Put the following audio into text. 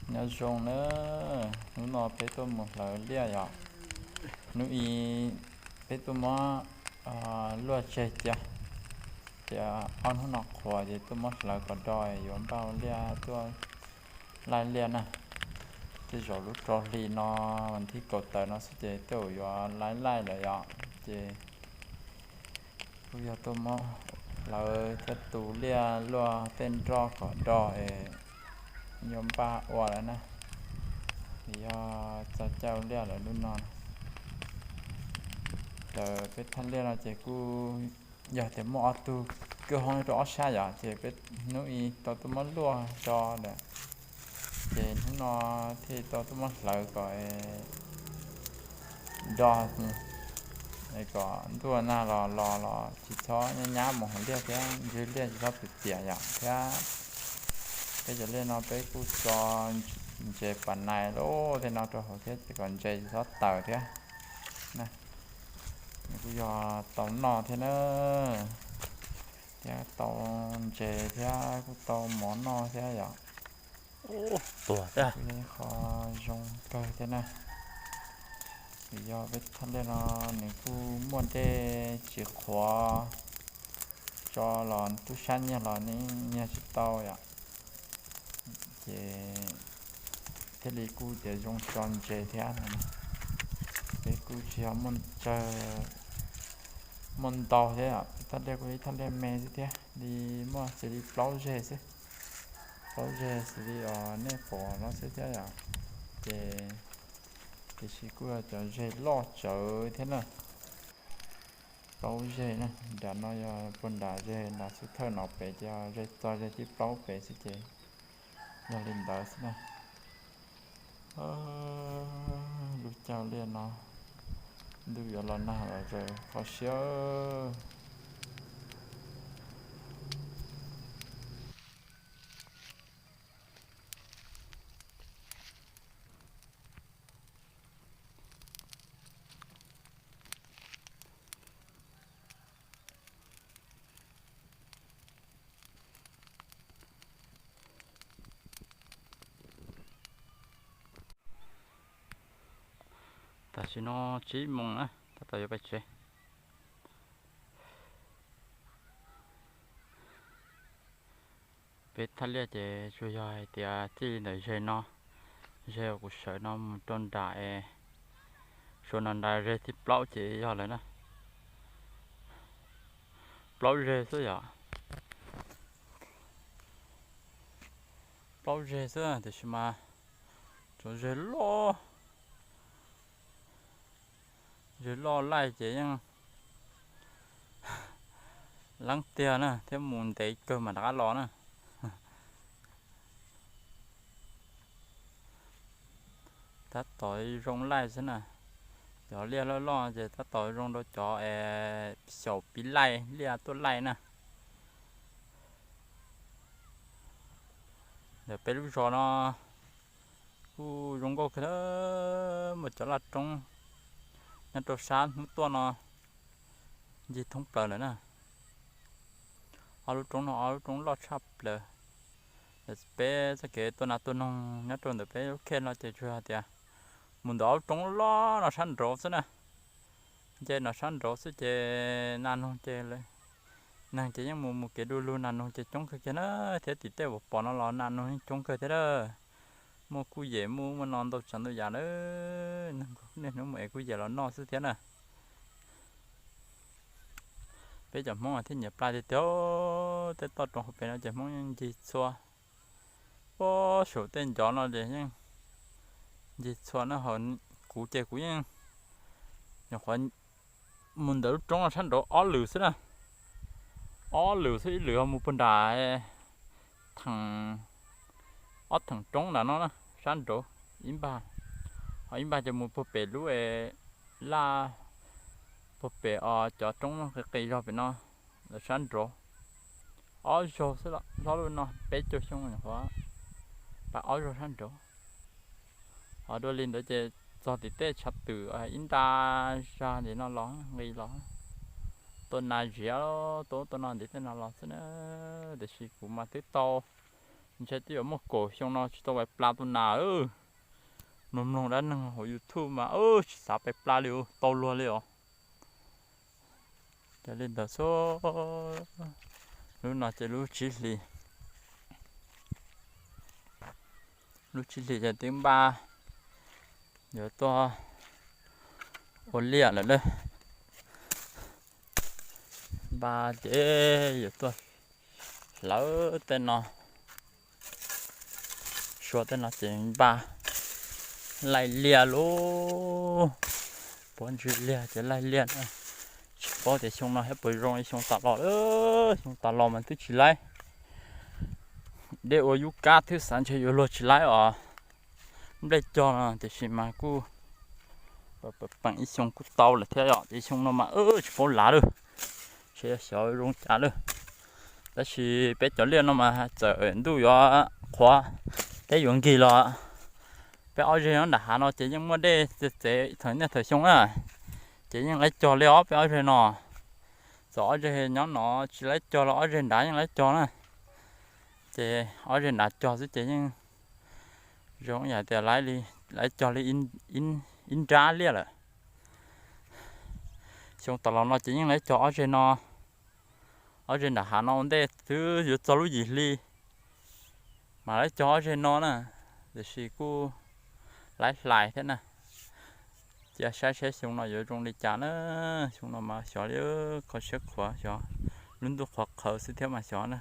Nyob zoo na, hnub no peb tuaj mus hlawv liaj yom. Hnub i peb tuaj muab luaj tseg cia, ces ob hnub no qhuav ces tuaj muab hlawv kom do yuav npaj ua liaj tuaj laij liaj na. Tej zaum lub rau hli no, vas thib kaum tawm no xwb ces tej zaum yuav laij laij lawm yom. Ces kuj yog tuaj muab hlawv thiab tu liaj luaj tej nroj kom do es yuav npaj ua lawm na. Yog txog caij ua liaj lawm lub no. Lawv peb thaj liaj no ces kuj yog tias muaj ob tug kwj hoob rau ob sab yom, ces peb hnub i tau tuaj muab luaj do lawm, ces hnub no thiaj tau tuaj muab hlawv kom do, kom ntuj nag los los los tsis txhob nyab nyab mus hauv liaj thiab ntswg liaj tsis txhob tiam tiam yom. Thiab peb cov liaj no peb kuj tso ntses pas nais lub tej no rau hauv thiab ces kom ntses tsis txhob tawm thiab. Nws kuj yog tau noj thiab na, thiab tau ntses thiab kuj tau mov noj thiab yom. Ua, tuag thiab. Kuj yog ib qho zoo kawg thiab na. Vim yog peb thaj liaj no nws kuj muaj dej tsis qhuav, tso los tub sab nyiag los nyiag tsis tau yom. Ces thiaj li kuj tias zoo tso ntses thiab no. Peb kuj tsis yog muaj tsawg, muaj ntau thiab, thaj liaj kuj ib thaj liaj me xwb thiab, li muaj xws li plaub zeg xwb. Plaub zeg xws li os nej pom no xwb thiab yom. Ces tiam sis kuj yog cov zeg loj tsawv thiab na. Plaub zeg na, nram no yog puag nram zeg nram xub thawj no pem ces yog zeg txog zeg thib plaub pem xwb ces yog li ntawd xwb na. Lub caij liaj no ntuj yuav los nag los zaws qhov siab. Tam sim no tsib moos na, tab tom yuav pais tsev. Peb thaj liaj ces tsuas yog hais tias txij li ntawm zeg no, zeg uas kuv sawv no mus rau nram es, suav no nram zeg thib plaub ces yog lawm na. Plaub zeg xwb yom. Plaub zeg xwb tiam sis mas cov zeg loj, zeg loj laij ces yeej leeb tiag na, thiab mus ntev kawg mas rov qab los na. Tab tom zoo laij xwb na. Cov liaj loj loj ces tab tom zoo rau cov es xyaum piv laij liaj tuaj laij na. Ntawm peb lub zos no kuj zoo nkauj kawg, muaj cov laj roob nyob rau sab hnub tuaj no ncig thoob plaws lawm na. Ob lub roob no ob lub roob loj tshaj plaws. Peb txoj kev tua nas tua noog nyob rau ntawm peb lub khej no ces tsuas hais tias mus ntawm ob lub roob loj no sab nraud xwb na. Nce no sab nraud xwb ces nas noog ces, neeg ces yeej mus mus kev du lug, nas noog ces coob kawg kiag na. Thiab tim tej uas pom no los nas noog yeej coob kawg thiab a. Muaj kuj yem muaj muaj no ntau tsav ntau yam na. Niaj hnub mus es kuj yem los noj xwb thiab na. Peb cov Hmoob thiaj nyiam plaj tiag tiag. Tej toj roob hauv pes no ces Hmoob yeej ncig txhua. Puag saum tej ncov no ces yeej ncig txhua na. Hos kuv ces kuv yeej nyuam qhuav mus ntawm lub roob no sab nraud ob lwm xwb na. Ob lwm xwb, ib lwm ho mus puag nram theem, ob theem roob nram no na, sab nraud ib npag. Ho ib npag ces mus puag pem lub es laj, puag pem os cov roob qis qis zog pem no, lawv sab nraud. Ob zaug xwb los hlob lub no peb caug xyoo nyuam qhuav pais ob zaug sab nraud. Ho dua li ntawd ces txog tim tej tshav twm ib nta zag ntim no los nqis los, tua nas ziav tua ub tua no ntiv tej no los xwb na. Tiam sis kuv mas twb tau Ntshai twb yuav muaj kaum xyoo no tsis tau pais pla tus nas. Mloog mloog dab neeg hauv YouTube mas tsis xav pais pla li, tau luag li os. Ces li ntawd xwb, lub no ces lub tsib hlis, lub tsib hlis ces twb npaj yuav tuaj ua liaj lawm lab. Npaj ces yuav tuaj hlawv tej no, sua tej no ces npaj laij liaj lub, puab ntswg liaj ces laij liaj na. Tsis paub tias xyoo no thiab puas zoo li xyoo tas los lawm. Xyoo tas los mas twb tsis laib, dej ua yub kab twb xav ntshe yuav luag tsis laib os. Nplej cog no tiam sis mas kuj peem ib xyoo kuj tau lawm thiab yom, ces xyoo no mas tsis paub lav lawm, tsis xyov zoo cas lawm. Tab sis peb cov liaj no mas txawm ntuj yuav qhuav, teb yuav nkig los peb ob zeg nyob nram hav no ces yeej muaj dej txev txev thaum niaj thaum xyoo na, ces yeej laib cog li os peb ob zeg no. Txawm ob zeg nyob no tsis laib cog los ob zeg nrad yeej laib cog na, ces ob zeg nrad cog xwb ces yeej zoo yam tias laib cog li ib nrab liaj lawm. Xyoo tas los no ces yeej laib cog ob zeg no, ob zeg nram hav no ua ntej twb yuav txog lub yim hli mas laib cog ob zeg no na, tiam sis kuj laib hlais thiab na. Cia saib saib xyoo no yuav zoo li cas na. Xyoo no mas xyov li, kho siab qhuav xyov, lub ntuj qhuav qhawv xwb thiab mas xyov na.